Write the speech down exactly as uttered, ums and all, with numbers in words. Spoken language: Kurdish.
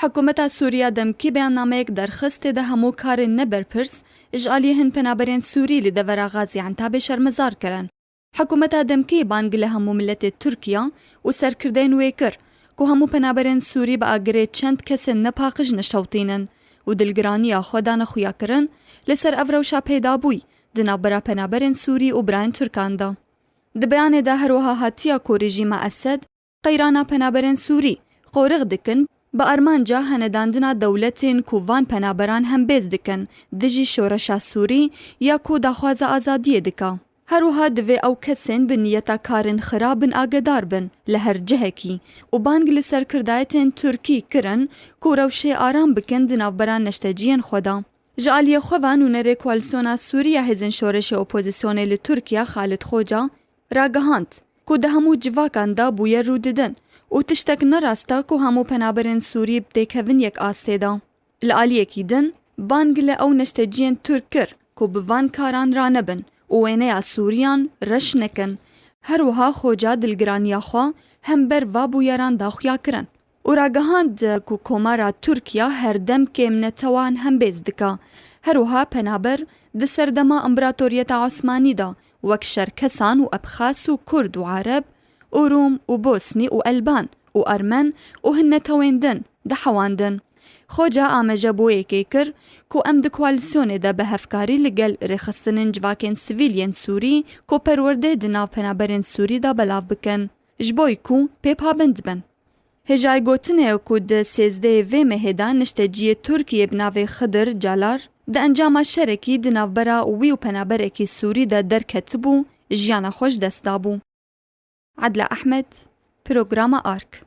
Hikûmeta Sûriya demkî beyannameyek derxist, tê de hemû karên neberpirs ji aliyê hin penaberên Sûrî li devera Gazî Entabê şermezar kirin. Hikûmeta demkî bang li hemû miletê Tirkiya û serkirdeyên wê kir ku hemû penaberên Sûrî bi agirê çend kesên nepaqij neşewtînin û dilgiraniya xwe dane xuyakirin li ser ev rewşa peydabûyî di navbera penaberên Sûrî û birayên Tirkan de. Di beyanê de her wiha hatiya ku rejîma Esed qeyrana penaberên Sûrî qorix dikin, bi armanca henedandina dewletên ku van penaberan hembêz dikin dijî şoreşa Sûrî ya ku daxwaza azadiyê dike. Her wiha divê ew kesên bi niyeta karên xira bin agedar bin li her cihekî û bang li serkirdayetên Tirkî kirin ku rewşê aram bikin di navbera neşteciyên xwe de. Ji aliyê xwe ve nûnerê Koalîsyona Sûrî ya Hêzên Şoreşê Opozîsyonê li Tirkiye Xalid Xoca ragihand ku di hemû civakan de bûyer rû didin û tiştek ne rast e ku hemû penaberên Sûrî têkevin yek astê de. Li aliyekî din bang li ew neşteciyên Tirk kir ku bi van karan ranebin û wêneya Sûriyan reş nekin. Her wiha Xoca dilgiraniya xwe hember va bûyeran da xuyakirin û ragihand ku Komara Tirkiye her dem kêmnetewan hembêz dike. Her wiha penaber di serdema Împaratoriyeta Osmanî de wek Şerkesan û Ebxas û Kurd û Ereb û Rûm û Bosnî û Elban û Ermen û hin netewên din dihewandin. Xoca ameje bo yekê kir ku em di koalîsyonê de bi hevkarî li gel rêxistinên civakên sivîl yên Sûrî ku perwerdê di nav penaberên Sûrî de belav bikin, ji bo ku pê pabend bin. Hêjayî gotinê ye ku di sêzdehê vê mehê de nişteciyê Tirkiyê bi navê Xidir Calar di encama şerekî di navbera wî û penaberekî Sûrî de derketibû, jiyana xwe ji dest dabû. Edla Ehmed, Programa Ark.